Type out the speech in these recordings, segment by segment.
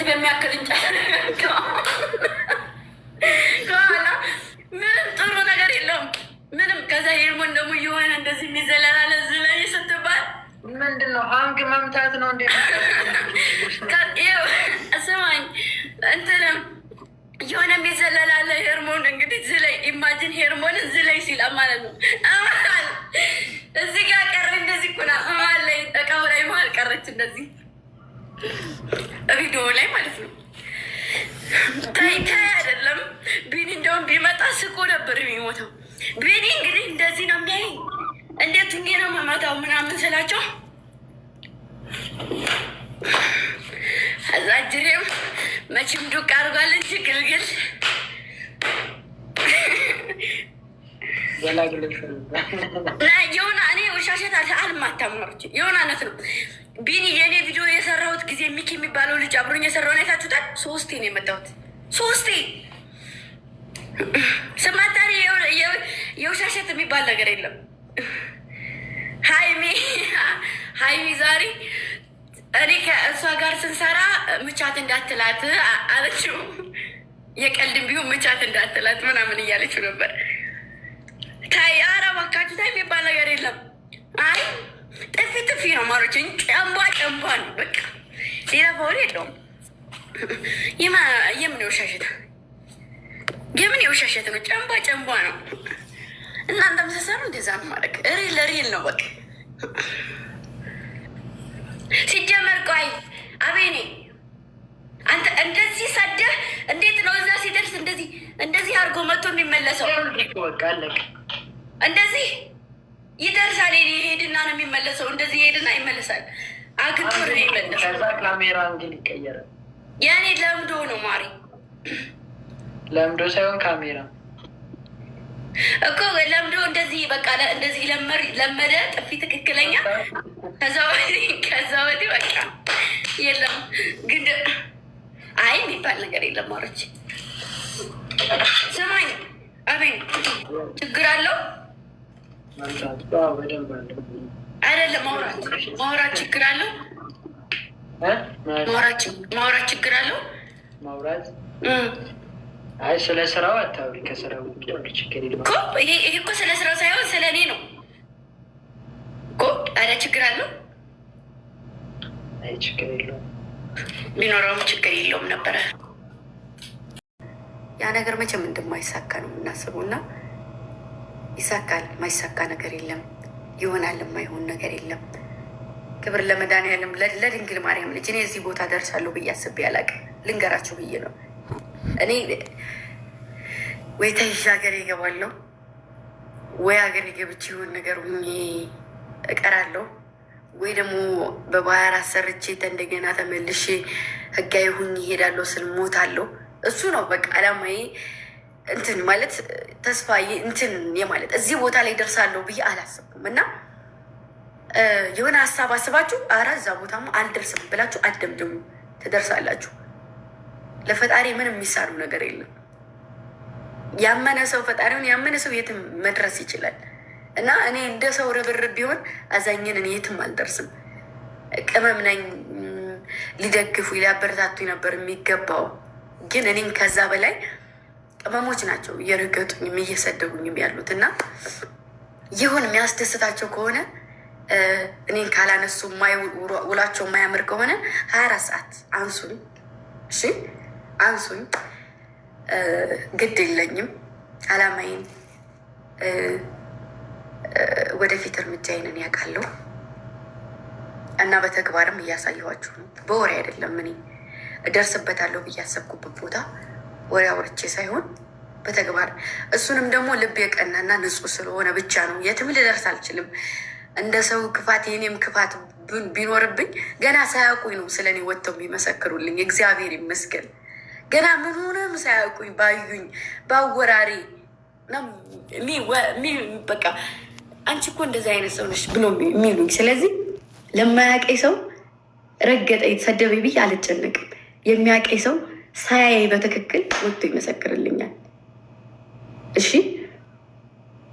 በሚያክል እንጨት ከኋላ ምንም ጥሩ ነገር የለውም። ምንም። ከዛ ሄርሞን ደግሞ የሆነ እንደዚህ የሚዘለላለ ዝለይ ስትባል ምንድን ነው hang መምታት ነው እንዴ? ስማኝ፣ እንትንም የሆነ የሚዘለላለ ሄርሞን እንግዲህ ዝለይ፣ imagine ሄርሞንን ዝለይ ሲላ ማለት ነው። መሀል እዚህ ጋር ቀረ፣ እንደዚህ እኮ ናት። መሀል ላይ እቃው ላይ መሀል ቀረች እንደዚህ ቪዲዮ ላይ ማለት ነው። ታይ ታይ አይደለም ቢኒ፣ እንደውም ቢመጣ ስቆ ነበር የሚሞተው። ቢኒ እንግዲህ እንደዚህ ነው የሚያይ፣ እንዴት ሁኜ ነው መመታው ምናምን ስላቸው እዛ ጅሬም መቼም ዱቅ አድርጓል እንጂ ግልግል የሆነ እኔ ውሻሸት አልማታም ማሮች የሆነ አይነት ነው። ቢኒ የእኔ ቪዲዮ የሰራሁት ጊዜ ሚኪ የሚባለው ልጅ አብሮኝ የሰራውን አይታችሁታል። ሶስቴ ነው የመታሁት፣ ሶስቴ ስማታሪ የውሻሸት የሚባል ነገር የለም። ሀይሚ ሀይሚ ዛሬ እኔ ከእሷ ጋር ስንሰራ ምቻት እንዳትላት አለችው። የቀልድም ቢሆን ምቻት እንዳትላት ምናምን እያለችው ነበር። ታይ ኧረ እባካችሁ ታይ የሚባል ነገር የለም። አይ ጥፊ ጥፊ ነው ማሮች፣ ጨንቧ ጨንቧ ነው በቃ፣ ሌላ foul የለውም። የምን የውሻሸት የምን የውሻሸት ነው? ጨንቧ ጨንቧ ነው። እናንተም ስትሰሩ እንደዛ ነው ማድረግ። Real real ነው በቃ። ሲጀመር ቆይ አቤኔ አንተ እንደዚህ ሰደህ እንዴት ነው እዛ ሲደርስ እንደዚህ እንደዚህ አድርጎ መጥቶ የሚመለሰው? እንደዚህ ይደርሳል። ይሄድና ነው የሚመለሰው። እንደዚህ ይሄድና ይመለሳል። አግቶ ነው ይመለሳል። ከዛ ካሜራ angle ይቀየራል። የእኔ ለምዶ ነው ማሪ፣ ለምዶ ሳይሆን ካሜራ እኮ ለምዶ እንደዚህ በቃ እንደዚህ ለመደ ጥፊ ትክክለኛ። ከዛ ወዲህ በቃ የለም ግን አይ የሚባል ነገር የለም። ማሮች ስማኝ አቤን ችግር አለው አይደለም? ማውራት ማውራት ችግር አለው? ማውራት ችግር አለው? ማውራት አይ ስለ ስራው አታውሪ። ከስራው ውጭ ችግር የለም እኮ። ይሄ እኮ ስለ ስራው ሳይሆን ስለ እኔ ነው እኮ። አረ ችግር አለው? አይ ችግር የለውም። ቢኖረውም ችግር የለውም ነበረ። ያ ነገር መቼም እንደማይሳካ ነው የምናስበው እና ይሳካል። ማይሳካ ነገር የለም። ይሆናል፣ የማይሆን ነገር የለም። ክብር ለመድኃኒዓለም ለድንግል ማርያም ልጅ። እኔ እዚህ ቦታ ደርሳለሁ ብዬ አስቤ አላውቅም። ልንገራችሁ ብዬ ነው። እኔ ወይ ተይዤ ሀገሬ እገባለሁ ወይ ሀገሬ ገብቼ የሆነ ነገር ሁኜ እቀራለሁ ወይ ደግሞ በባህር አሰርቼ እንደገና ተመልሼ ህጋዊ ሁኜ እሄዳለሁ ስል ሞታለሁ። እሱ ነው በቃ አላማዬ። እንትን ማለት ተስፋ እንትን የማለት እዚህ ቦታ ላይ ደርሳለሁ ብዬ አላሰብኩም። እና የሆነ ሀሳብ አስባችሁ ኧረ እዛ ቦታማ አልደርስም ብላችሁ አትደምድሙ፣ ትደርሳላችሁ። ለፈጣሪ ምንም የሚሳነው ነገር የለም። ያመነ ሰው፣ ፈጣሪውን ያመነ ሰው የትም መድረስ ይችላል። እና እኔ እንደ ሰው ርብርብ ቢሆን አዛኝን እኔ የትም አልደርስም። ቅመም ነኝ፣ ሊደግፉ ሊያበረታቱኝ ነበር የሚገባው። ግን እኔም ከዛ በላይ ቅመሞች ናቸው እየረገጡኝም እየሰደቡኝም ያሉት። እና ይሁን፣ የሚያስደስታቸው ከሆነ፣ እኔን ካላነሱ ውሏቸው የማያምር ከሆነ 24 ሰዓት አንሱኝ፣ እሺ አንሱኝ፣ ግድ የለኝም። አላማዬን ወደፊት እርምጃዬን እኔ ያውቃለሁ እና በተግባርም እያሳየኋችሁ ነው። በወሬ አይደለም፣ እኔ እደርስበታለሁ ብዬ ያሰብኩበት ቦታ ወሬ አውርቼ ሳይሆን በተግባር፣ እሱንም ደግሞ ልብ የቀናና ንጹሕ ስለሆነ ብቻ ነው። የትም ልደርስ አልችልም። እንደ ሰው ክፋት የኔም ክፋት ቢኖርብኝ ገና ሳያውቁኝ ነው ስለ እኔ ወጥተው የሚመሰክሩልኝ። እግዚአብሔር ይመስገን። ገና ምን ሆነም ሳያውቁኝ ባዩኝ ባወራሪ በቃ አንቺ እኮ እንደዚህ አይነት ሰው ነሽ ብሎ የሚሉኝ። ስለዚህ ለማያውቀኝ ሰው ረገጠኝ ሰደበኝ ብዬ አልጨነቅም። የሚያውቀኝ ሰው ሳያይ በትክክል ወጥቶ ይመሰክርልኛል። እሺ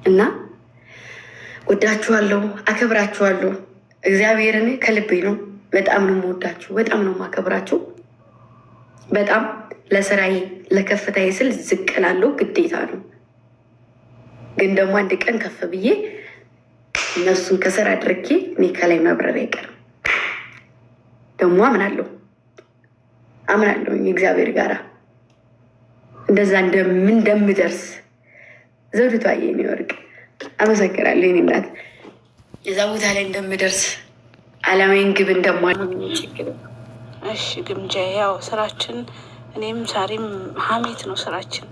እና ወዳችኋለሁ፣ አከብራችኋለሁ። እግዚአብሔርን ከልቤ ነው። በጣም ነው የምወዳችሁ፣ በጣም ነው የማከብራችሁ። በጣም ለስራዬ ለከፍታዬ ስል ዝቅ እላለሁ፣ ግዴታ ነው። ግን ደግሞ አንድ ቀን ከፍ ብዬ እነሱን ከስር አድርጌ እኔ ከላይ መብረር አይቀርም። ደግሞ አምናለሁ አምናለሁ እግዚአብሔር ጋራ እንደዛ እንደምደርስ። ዘውዲቷ የኔ ወርቅ አመሰግናለሁ። የኔ እናት የዛ ቦታ ላይ እንደምደርስ አላማዬን ግብ እንደማ ችግር። እሺ ግምጃ፣ ያው ስራችን እኔም ሳሪም ሀሜት ነው ስራችን፣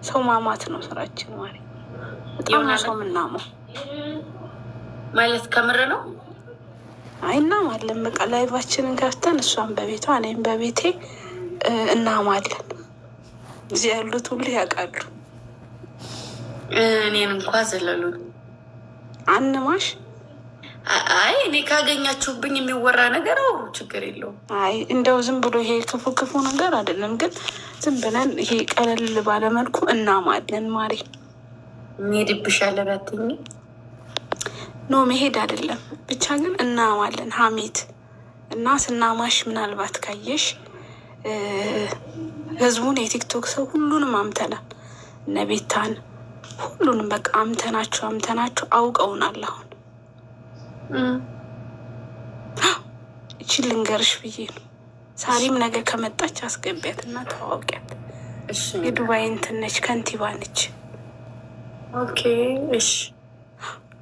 ሰው ማማት ነው ስራችን። ማለት በጣም ነው ሰው ምናመው። ማለት ከምር ነው። አይ እናማለን። በቃ live ኣችንን ከፍተን እሷን በቤቷ እኔም በቤቴ እናማለን። እዚህ ያሉት ሁሉ ያውቃሉ። እኔን እንኳ ዘለሉ። አንማሽ። አይ እኔ ካገኛችሁብኝ የሚወራ ነገር አውሩ፣ ችግር የለውም። አይ እንደው ዝም ብሎ ይሄ ክፉ ክፉ ነገር አይደለም፣ ግን ዝም ብለን ይሄ ቀለል ባለመልኩ እናማለን። ማሬ። የሚሄድብሻለ ባትኝ። No መሄድ አይደለም፣ ብቻ ግን እናማለን ሀሜት እና ስናማሽ ምናልባት ካየሽ ህዝቡን የቲክቶክ ሰው ሁሉንም አምተናል። እነ ቤታን ሁሉንም በቃ አምተናቸው አምተናቸው አውቀውናል። አሁን እቺ ልንገርሽ ብዬ ነው። ሳሪም ነገ ከመጣች አስገቢያት እና ተዋውቂያት። የዱባይ እንትን ነች፣ ከንቲባ ነች። Okay እሺ።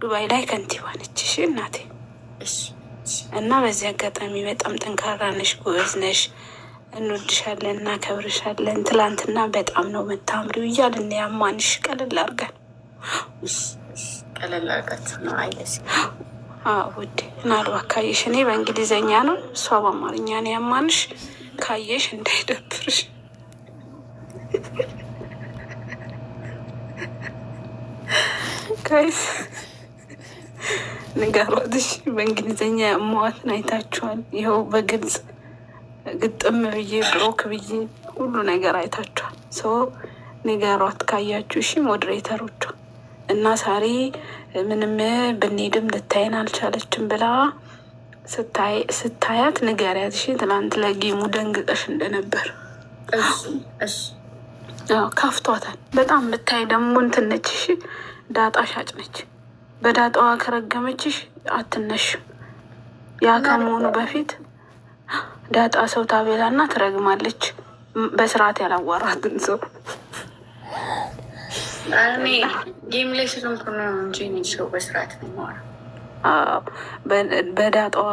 ዱባይ ላይ ከንቲባ ነች። እሺ እናቴ። እና በዚህ አጋጣሚ በጣም ጠንካራ ነሽ፣ ጎበዝ ነሽ፣ እንወድሻለን፣ እናከብርሻለን። ትላንትና በጣም ነው የምታምሪው እያልን ያማንሽ ቀለል አድርገን። ቀለል አድርጋችሁ ነው አይደስ? አዎ ውዴ። ምናልባት ካየሽ እኔ በእንግሊዘኛ ነው እሷ በአማርኛ ነው ያማንሽ። ካየሽ እንዳይደብርሽ። Guys ንገሯት እሺ። በእንግሊዘኛ ያማዋትን አይታችኋል። ይኸው በግልጽ ግጥም ብዬ block ብዬ ሁሉ ነገር አይታችኋል። ሰው ንገሯት ካያችሁ እሺ፣ moderator ኦቿ እና ሳሪ ምንም ብንሄድም ልታይን አልቻለችም ብላ ስታያት ንገሪያት እሺ። ትናንት ለ game ኡ ደንግጠሽ እንደነበር ካፍቷታል በጣም ብታይ ደግሞ እንትን ነች እሺ፣ ዳጣ ሻጭ ነች። በዳጣዋ ከረገመችሽ አትነሽም። ያ ከመሆኑ በፊት ዳጣ ሰው ታበላና ትረግማለች። በስርዓት ያላዋራትን ሰው። እኔ game ላይ ስለሆንኩ ነው እንጂ እኔ ሰው በስርዓት ነው የማወራው። በዳጣዋ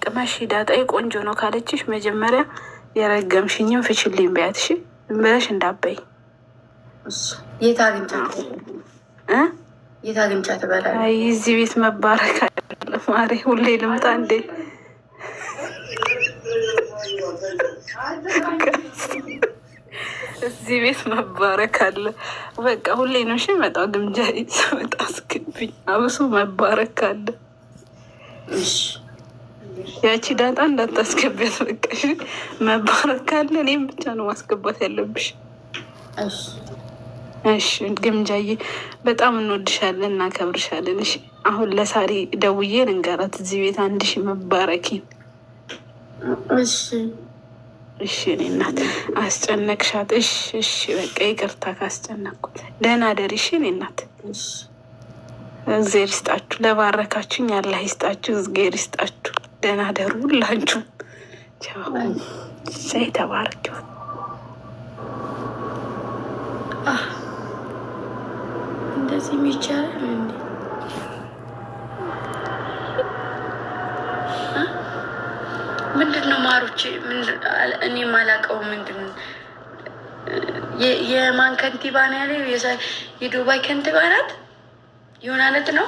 ቅመሽ ዳጣዬ ቆንጆ ነው ካለችሽ መጀመሪያ የረገምሽኝም ፍችልኝ ቢያት እሺ ብለሽ እንዳበይ። የት አግኝቻት የት አግኝቻት እበላለሁ? አይ እዚህ ቤት መባረክ አይደለም ማሬ፣ ሁሌ ልምጣ እንዴ? እዚህ ቤት መባረክ አለ። በቃ ሁሌ ነው እሺ መጣው ግምጃ ስመጣ አስገብኝ። አብሶ መባረክ አለ። ያቺ ዳጣ እንዳታስገቢያት በቃ እሺ። መባረክ አለ። እኔም ብቻ ነው ማስገባት ያለብሽ። እሺ ግምጃዬ፣ በጣም እንወድሻለን፣ እናከብርሻለን። እሺ አሁን ለሳሪ ደውዬ ልንገራት እዚህ ቤት 1000 መባረኪን። እሺ እሺ እኔ እናት አስጨነቅሻት። እሺ እሺ በቃ ይቅርታ ካስጨነቅኩት። ደህና ደሪ። እሺ እኔ እናት እግዜር ይስጣችሁ፣ ለባረካችሁኝ አላህ ይስጣችሁ፣ እግዜር ይስጣችሁ። ደህና ደሩ ሁላችሁም። ቻው። እሰይ ተባረክ። እንደዚህ ይቻላል እንዴ? ምንድን ነው ማሮች? እኔ የማላውቀው ምንድን የማን ከንቲባ ነው ያለው? የዱባይ ከንቲባ ናት ይሆናለት ነው።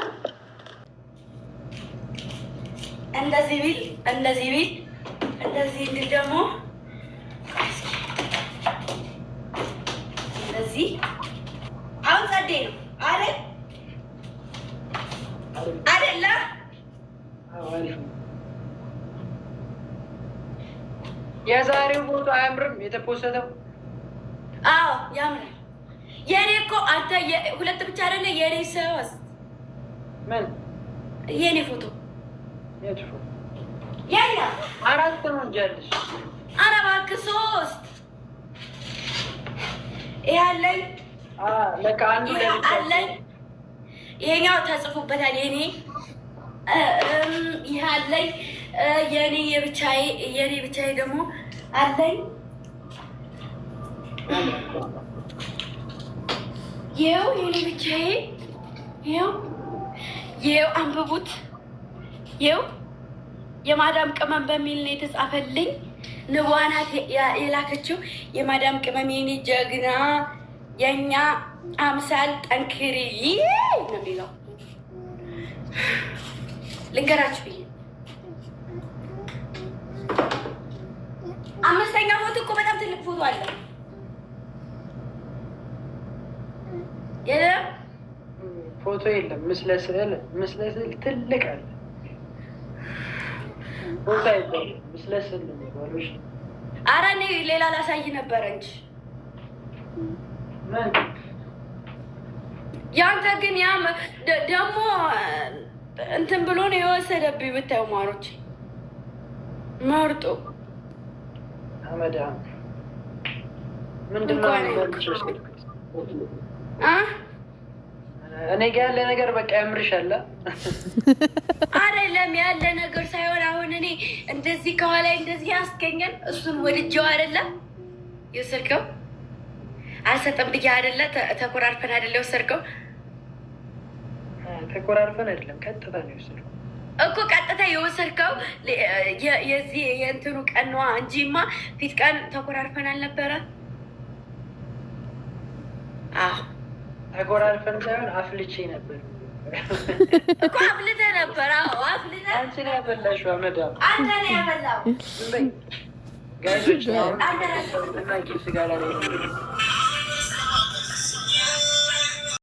እንደዚህ ቢል እንደዚህ ቢል እንደዚህ እንድል ደግሞ እንደዚህ አሁን ጸዴ ነው አይደል? አይደለ? የዛሬው ፎቶ አያምርም? የተፖሰተው። አዎ ያምራል። የኔ እኮ አንተ ሁለት ብቻ አይደለ? የኔ ሰውስ ምን የኔ ፎቶ የቱ ፎቶ? ያያ አራት ነው እንጂ ያለሽ። ኧረ እባክህ 3። ይሄ አለኝ። ለካ አንዱ ይሄ አለኝ። ይሄኛው ተጽፎበታል። የኔ ይሄ አለኝ። የኔ የብቻዬ፣ የኔ ብቻዬ ደግሞ አለኝ። ይኸው የኔ ብቻዬ፣ ይኸው፣ ይኸው አንብቡት። ይኸው የማዳም ቅመም በሚል ነው የተጻፈልኝ። ንቧ ናት የላከችው። የማዳም ቅመም፣ የኔ ጀግና፣ የእኛ አምሳል፣ ጠንክሪ ነው የሚለው። ልንገራችሁ ብዬ አምስተኛ ፎቶ እኮ በጣም ትልቅ ፎቶ አለ። የለም። ፎቶ የለም። ምስለ ስዕል፣ ምስለ ስዕል ትልቅ አለ። ፎቶ አይባልም፣ ምስለ ስዕል ነው የሚባለው። እሺ። አረ እኔ ሌላ ላሳይ ነበረ እንጂ። ምን? ያንተ ግን ያ ደግሞ እንትን ብሎ ነው የወሰደብኝ። ብታዩ ማሮች መርጦ አመዳ ምንድን ነው? እንኳን አ እኔ ጋ ያለ ነገር በቃ ያምርሻል። አይደለም፣ ያለ ነገር ሳይሆን አሁን እኔ እንደዚህ ከኋላ እንደዚህ ያስገኘን እሱን ወድጄው አይደለም የወሰድከው። አልሰጠም ብዬ አይደለ፣ ተኮራርፈን አይደለ የወሰድከው? ተኮራርፈን አይደለም፣ ቀጥታ ነው የወሰድኩት። እኮ ቀጥታ የወሰድከው የዚህ የእንትኑ ቀን ነዋ እንጂማ ፊት ቀን ተኮራርፈን አልነበረ? አዎ። ተኮራርፈን ሳይሆን አፍልቼ ነበር። እኮ አፍልተህ ነበር። አዎ፣ አፍልተህ። አንቺ ነው ያፈላሽው አመዳም። አንተ ነው ያፈላው። ዝም በይ። Guys ኦች አሁን አንተ ነህ። እና gift gallery ነው።